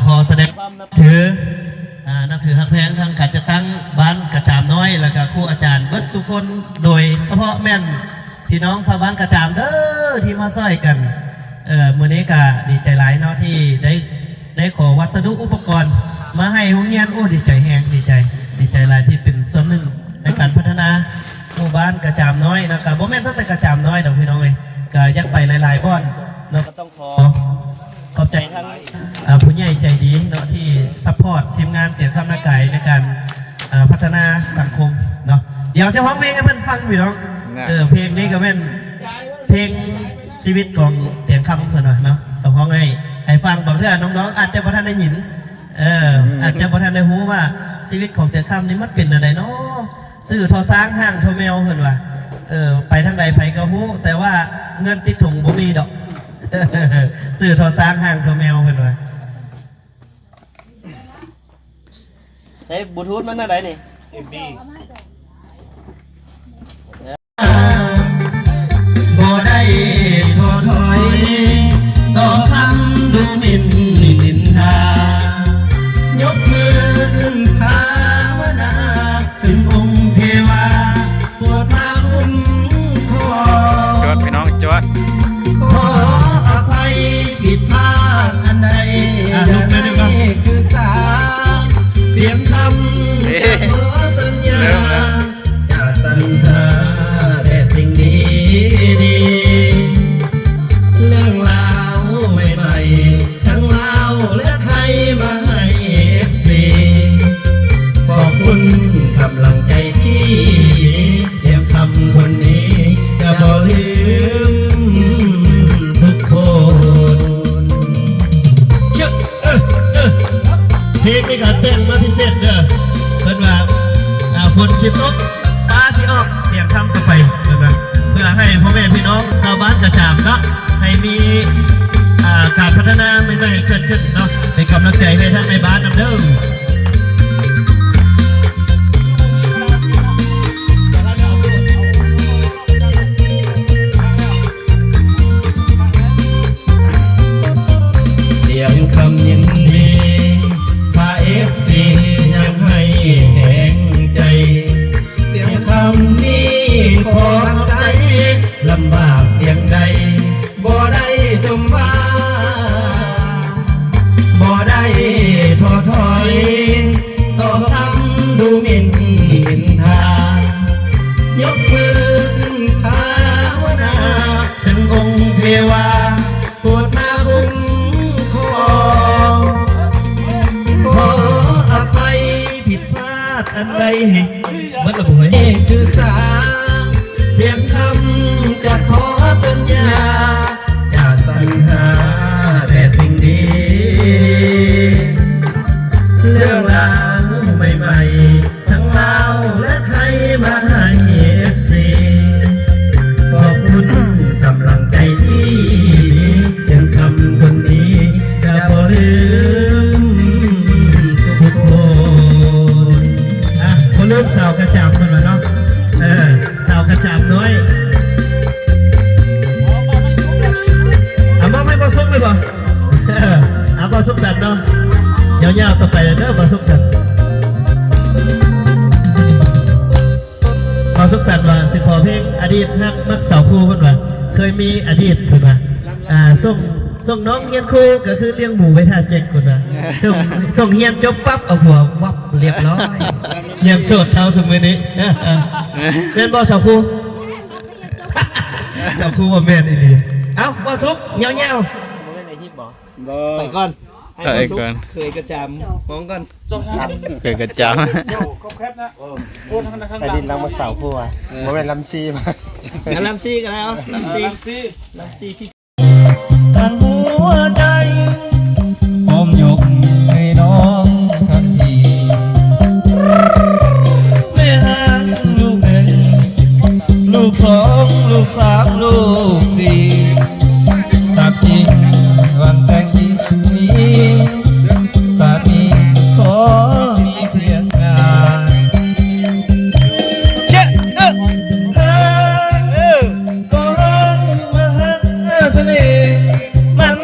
ຂໍສະແດງຄວາມນັບຖື ອາ ນັບຖືຮັກແພງທາງການຈັດຕັ້ງບ້ານກະຈາມນ້ອຍ ແລ້ວກະຄູອາຈານເບິດສູ່ຄົນ ໂດຍສະເພາະແມ່ນພີ່ນ້ອງຊາວບ້ານກະຈາມເດີ ທີ່ມາຊ່ອຍກັນ. ເອີ ມື້ນີ້ກະດີໃຈຫຼາຍເນາະ ທີ່ໄດ້ ໄດ້ຂໍວັດສະດຸອຸປະກອນມາໃຫ້ໂຮງຮຽນ. ໂອ້ ດີໃຈແຮງ ດີໃຈ ດີໃຈຫຼາຍທີ່ເປັນສ່ວນໜຶ່ງໃນການພັດທະນາໝູ່ບ້ານກະຈາມນ້ອຍເນາະ. ກະບໍ່ແມ່ນແຕ່ກະຈາມນ້ອຍດອກພີ່ນ້ອງເອີຍ ກະຢາກໄປຫຼາຍໆບ່ອນເນາະ. ກໍຕ້ອງ ຂໍຂອບໃຈທາງ ເອີ ຜູ້ໃຫຍ່ໃຈດີເນາະ ທີ່ຊັບພອດທີມງານຕຽງຄຳນາກາຍໃນການ ເອີ ພັດທະນາສັງຄົມເນາະ. ດຽວຊິຮ້ອງເພງໃຫ້ເພິ່ນຟັງພີ່ນ້ອງ. ເອີ ເພງນີ້ກໍແມ່ນເພງຊີວິດຂອງຕຽງຄຳເພິ່ນວ່າເນາະ ກໍຮ້ອງໃຫ້ ໃຫ້ຟັງ. ບາງເທື່ອນ້ອງໆອາດຈະບໍ່ທັນໄດ້ຍິນ ເອີ ອືມ ອາດຈະບໍ່ທັນໄດ້ຮູ້ວ່າຊີວິດຂອງຕຽງຄຳນີ້ມັນເປັນແນວໃດເນາະ. ຊື່ທໍ່ຊ້າງຫ້າງທໍ່ແມວເພິ່ນວ່າ. ເອີ ໄປທາງໃດໃຜກໍຮູ້ ແຕ່ວ່າເງິນຕິດຖົງບໍ່ມີດອກ. ຊື່ທໍ່ຊ້າງຫ້າງທໍ່ແມວເພິ່ນວ່າ. ໃຊ້ບລູທູດມັນແນວໃດນີ້? ເອັມບີ ບໍ່ໄດ້ທໍ້ຖອຍຕໍ່ຄຳດູໝິ່ນນິນທາ ຍົກມືຂຶ້ນພາວະນາ ເຖິງອົງເທວາໂປດມາຄຸ້ມຄອງ. ຈວດ ພີ່ນ້ອງ ຈວດ. ຂໍອະໄພຜິດພາດອັນໃດ ອ່າ ລຸກໄດ້ ລຸກໄດ້ ຄືສາ ຕຽງຄຳ ເອີ ຈະຂໍສັນຍາ ເລີ່ມແລ້ວ ຈະສັນຫາແຕ່ສິ່ງດີໆ ເລື່ອງລາວໃໝ່ໆ ທັງລາວແລະໄທມາໃຫ້ເອັຟຊີ ຂອບຄຸນກຳລັງໃຈທີ່ດີ ຕຽງຄຳຄົນນີ້ຈະບໍ່ລືມທຸກຄົນ. ເອີ ເອີ ເພງນີ້ກໍແຕ່ງມາພິເສດເດີ ເພິ່ນວ່າ ອ່າ ຝົນຊິຕົກ ຟ້າຊິອອກ ຕຽງຄຳກໍໄປ ເພິ່ນວ່າ ເພື່ອໃຫ້ພໍ່ແມ່ພີ່ນ້ອງຊາວບ້ານກະຈາມເນາະ ໃຫ້ມີ ອ່າ ການພັດທະນາໃໝ່ໆເກີດຂຶ້ນເນາະ ເປັນກຳລັງໃຈໃຫ້ທາງໃນບ້ານນຳເດີ. ຕຽງຄຳຍິນດີ ພາເອັຟຊີຍັງໃຫ້ແຮງໃຈ ຕຽງຄຳນີ້ຂໍຮັບໃຊ້ ລຳບາກພຽງໃດ ບໍ່ໄດ້ຈົ່ມວ່າ ບໍ່ໄດ້ທໍ້ຖອຍຕໍ່ຄຳດູໝິ່ນນິນທາ ຍົກມືຂຶ້ນພາວະນາ ເຖິງອົງເທວາໂປດມາຄຸ້ມຄອງ ຂໍອະໄພຜິດພາດອັນໃດ ໝົດລະບໍ່ເຮີ້ຍ? ຄືສາ ຕຽງຄຳຈະຂໍສັນຍາ ຈະສັນຫາແຕ່ສິ່ງດີ ເລື່ອງລາວໃໝ່ໆ ທັງລາວແລະໄທມາໃຫ້ເອັຟຊີ ຂອບຄຸນກຳລັງໃຈທີ່ດີ ຕຽງຄຳຄົນດີຈະບໍ່ລືມທຸກຄົນ. ອ່ະ ບໍ່ລືມສາວກະຈາມເພິ່ນວ່າເນາະ ເອີ ສາວກະຈາມນ້ອຍ ເອົາມອບໃຫ້ບ່າວສຸກເລີຍບໍ່? ເອີ ເອົາບ່າວສຸກສັນເນາະ ຍາວໆຕໍ່ໄປເດີບ່າວສຸກສັນ. ບ່າວສຸກສັນວ່າຊິຂໍເພງອະດີດຮັກມັກສາວຄູ ເພິ່ນວ່າເຄີຍມີອະດີດ ເພິ່ນວ່າ ອ່າ ສົ່ງ ສົ່ງນ້ອງຮຽນຄູ ກໍຄືລ້ຽງໝູໄວ້ຖ້າເຈັກ ເພິ່ນວ່າ ສົ່ງ ສົ່ງຮຽນຈົບປັບເອົາຜົວວັບລຽບຮ້ອຍ ຍັງໂສດເທົ່າຊຸມື້ນີ້ ແມ່ນບໍ່ສາວຄູ? ສາວຄູບໍ່ແມ່ນອີ່ຫຼີ. ເອົ້າ ບ່າວສຸກ ຍາວໆ ບໍ່ແມ່ນໄອຮິດບໍ່? ບໍ່ ໄປກ່ອນ ໃຫ້ ໄປກ່ອນ ເຄີຍກະຈາມ ມອງກ່ອນ ເຄີຍກະຈາມ ໄອດິນລຳມາສາວຜົວ ເອີ ບໍ່ແມ່ນລຳຊີມາ ລຳຊີກໍໄດ້ ເອົາ ລຳຊີ ລຳຊີ ລຳຊີ ທັງຫົວໃຈ ພ້ອມຍົກໃຫ້ນ້ອງທັນທີ ແມ່ຮັກລູກໜຶ່ງ ລູກສອງ ລູກສາມ ລູກສີ່ ຕາມຈິງວັນແຕ່ງທີ່ມີ ສາມີຂໍມີພຽງກາຍ ເຈັດ ເອີ ເອີ ກໍຮັກມາຮັກສະເໜ່ ມັກ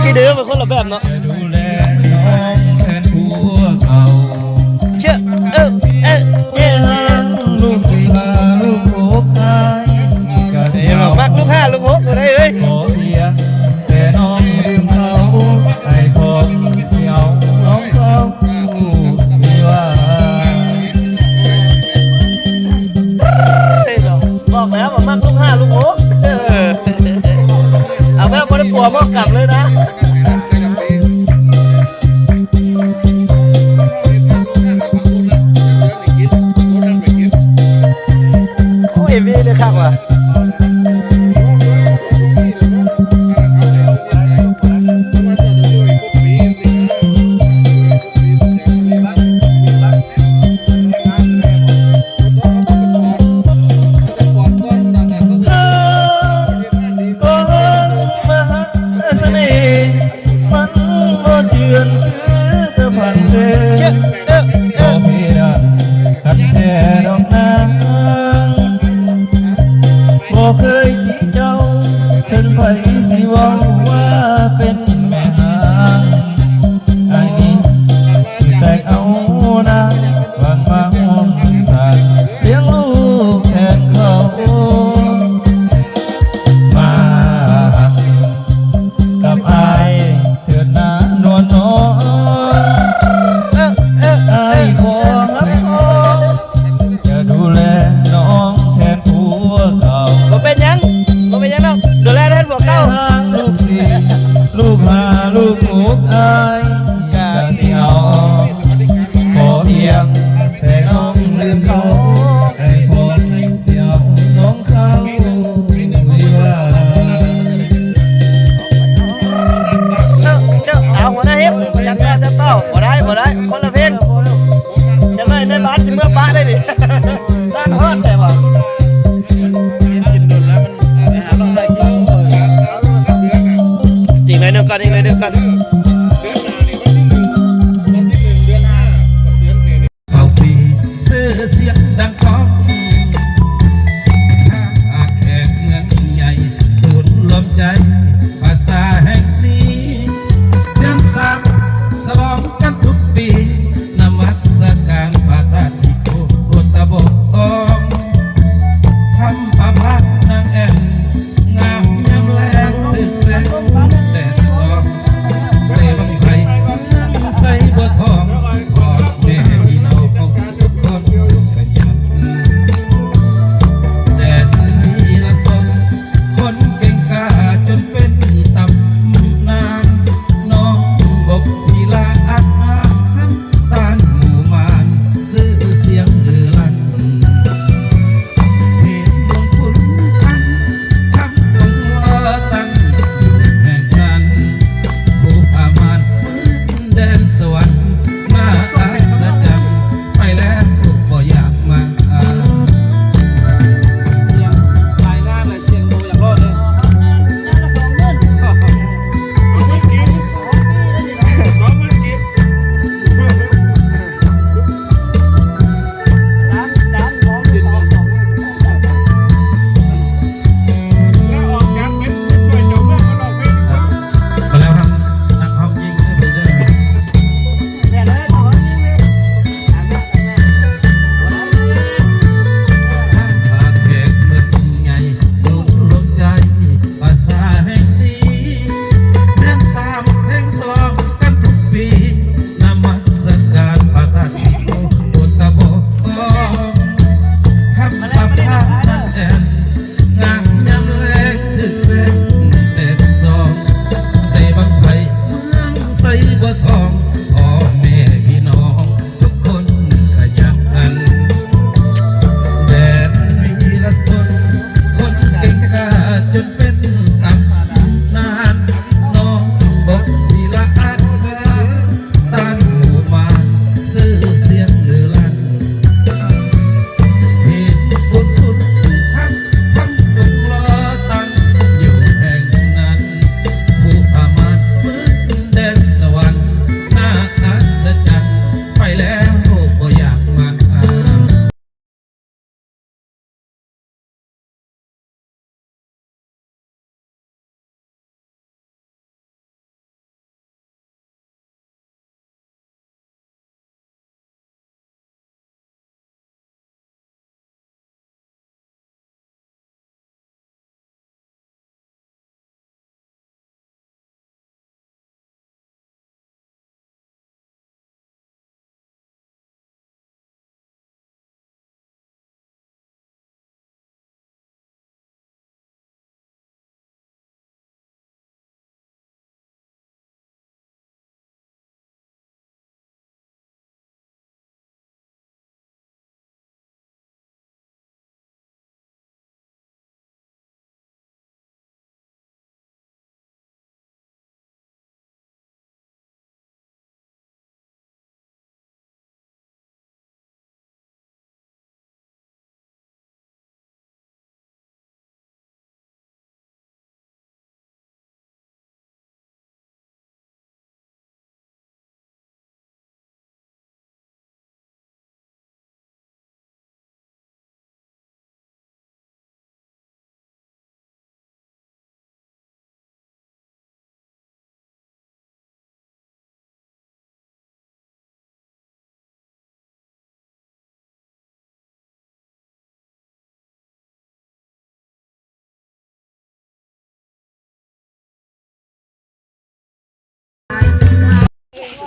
ທີ່ເດີມມັນຄົນລະແບບເນາະ. ເຊື່ອ ເອີ ເອີ ເອີ ເອີ ມັກລູກຫ້າລູກຫົກບໍ່ໄດ້ເອີຍ. ບອກແລ້ວວ່າມັກລູກຫ້າລູກຫົກ ເອີ ເອົາແບບບໍ່ໄດ້ປົວໝໍ້ກັບເລີຍນະ. ໂອ້ ເອັມວີເລີຍຄັກວ່າ. ບໍ່ເຄີຍຕີເຈົ້າ ເຖິງໃຜຊິເວົ້າວ່າເປັນແມ່ຮ້າງ ອ້າຍນີ້ຊິແຕກເອົານາງ ຫວັງມາຮ່ວມສາງ ລ້ຽງລູກແທນເຂົາ ມາກັບອ້າຍເທີດນານວນນ້ອງ ເອີ ເອີ ອ້າຍຂໍຮັບຮອງ ຈະດູແລນ້ອງແທນຜົວເກົ່າ. ບໍ່ເປັນຫຍັງ ບໍ່ເປັນຫຍັງດອກ ດູແລແທນຜົວເກົ່າ. ລູກສີ່ ລູກຫ້າ ລູກຫົກ ອ້າຍກະຊິເອົາ ຂໍພຽງແຕ່ນ້ອງລືມເຂົາ ໃຫ້ພໍ່ໃຫ້ເຈົ້ານ້ອງເຂົາວິວາ. ເຈົ້າ ເຈົ້າ ເອົາຫົວໜ້າເຮັດ ຈັກແລ້ວຈະຕໍ່ ບໍ່ໄດ້ ບໍ່ໄດ້ ຄົນລະເພງ. ຈັກໜ້ອຍແມ່ບ້ານຊິເມືອປະໄດ້ນີ້ ງານຮອດແທ້ວ່າ. ອີກໜ້ອຍໜຶ່ງກ່ອນ ອີກໜ້ອຍໜຶ່ງກ່ອນ. ເປົ່າປີຊື່ສຽງດັງກ້ອງ ຫາແຂກເມືອງໃຫຍ່ ສູນລວມໃຈພາສາແຫ່ງນີ້ ເດືອນສາມສະຫຼອງກັນທຸກປີ ນະມັດສະການພະທາດສີໂຄ ໂອດຕະບົງ ທຳພະບາດນາງແອ່ນ ງາມຍາມແລງຖືກແສງແດດສ່ອງ ແສ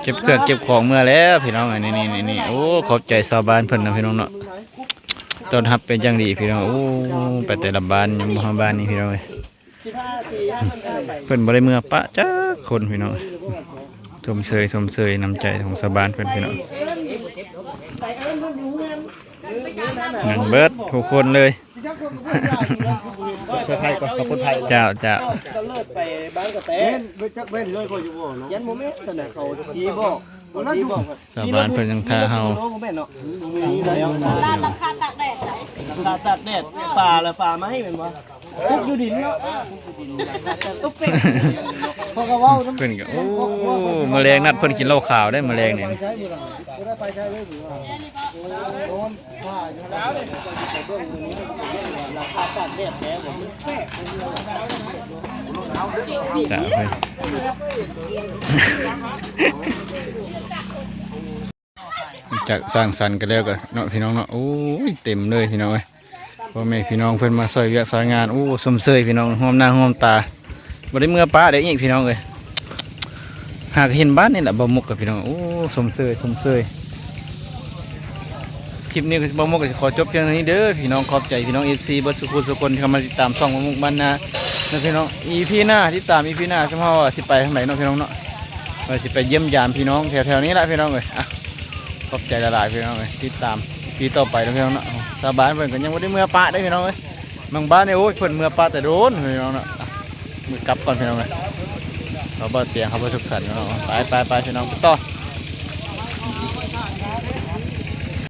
ເກັບເຄື່ອງເກັບຂອງເມືອແລ້ວພີ່ນ້ອງເອີຍ. ນີ້ໆໆ ໂອ້ ຂອບໃຈຊາວບ້ານເພິ່ນນະພີ່ນ້ອງເນາະ ຕ້ອນຮັບເປັນຢ່າງດີພີ່ນ້ອງ. ໂອ້ ໄປແຕ່ລະບ້ານ ຍັງບໍ່ຮອດບ້ານນີ້ພີ່ນ້ອງເອີຍ. ເພິ່ນບໍ່ໄດ້ເມືອປະຈັກຄົນພີ່ນ້ອງ. ຊົມເຊີຍ ຊົມເຊີຍນ້ຳໃຈຂອງຊາວບ້ານເພິ່ນພີ່ນ້ອງ. ຍັງເບິດທຸກຄົນເລີຍ. ເຊີໄພກ່ອນ ຂອບຄຸນໄພ. ເຈົ້າ ເຈົ້າ. ເຈົ້າກໍເລີດໄປບ້ານກະແຕ ເວົ້ນ ຈັກເວັ້ນເລີຍກໍຢູ່ບໍ່ເນາະ. ຍັງບໍ່ແມ່ນ ຕອນນັ້ນເຂົາຊີ້ບອກ ບໍ່ລະຢູ່ ຊາວບ້ານເພິ່ນຍັງຖ້າເຮົາ ບໍ່ແມ່ນເນາະ. ລາດ ລາດຕາກແດດ ຕາກແດດ ປາລະປາໄມ້ແມ່ນບໍ່? ປຸກຢູ່ດິນເນາະ ຕຸກເປັນ ເພິ່ນກໍ ໂອ້ ມື້ແລງນັດເພິ່ນກິນເຫຼົ້າຂາວໄດ໋ ມື້ແລງນີ້. ຈາກສ້າງສັນກັນແລ້ວກໍເນາະ ພີ່ນ້ອງເນາະ. ໂອ້ຍ ເຕັມເລີຍພີ່ນ້ອງເອີຍ. ພໍ່ແມ່ພີ່ນ້ອງເພິ່ນມາຊ່ອຍວຽກຊ່ອຍງານ ໂອ້ ຊົມເຊີຍພີ່ນ້ອງ ຮ່ວມໜ້າຮ່ວມຕາ. ບໍ່ໄດ້ເມືອປະໄດ້ອີກພີ່ນ້ອງເອີຍ. ຫາກເຫັນບ້ານນີ້ແຫຼະ ບ່າວມຸກກັບພີ່ນ້ອງ. ໂອ້ ຊົມເຊີຍ ຊົມເຊີຍ. ຄລິບນີ້ກໍ ບ່າວມຸກກໍຊິຂໍຈົບພຽງເທົ່ານີ້ເດີພີ່ນ້ອງ. ຂອບໃຈພີ່ນ້ອງ ເອັຟຊີ ເບິດສູ່ຜູ້ສູ່ຄົນທີ່ເຂົ້າມາຕິດຕາມຊ່ອງບ່າວມຸກບ້ານນາເນາະພີ່ນ້ອງ. ອີພີໜ້າ ຕິດຕາມອີພີໜ້າ ຊຳເຮົາວ່າຊິໄປທາງໃດເນາະພີ່ນ້ອງເນາະ. ວ່າຊິໄປຢ້ຽມຢາມພີ່ນ້ອງແຖວໆນີ້ລະພີ່ນ້ອງເອີຍ. ອ່ະ ຂອບໃຈຫຼາຍໆພີ່ນ້ອງເອີຍ ຕິດຕາມອີພີຕໍ່ໄປເນາະພີ່ນ້ອງເນາະ. ຊາວບ້ານເພິ່ນກໍຍັງບໍ່ໄດ້ເມືອປະເດ້ພີ່ນ້ອງເອີຍ. ບາງບ້ານນີ້ ໂອ້ຍ ເພິ່ນເມືອປະແຕ່ໂດນພີ່ນ້ອງເນາະ. ອ່ະ ມື້ກັບກ່ອນພີ່ນ້ອງເອີຍ. ເຂົາບໍ່ຕຽງ ເຂົາບໍ່ສຸກສັນເນາະ. ໄປໆໆ ພີ່ນ້ອງ ໄປຕໍ່.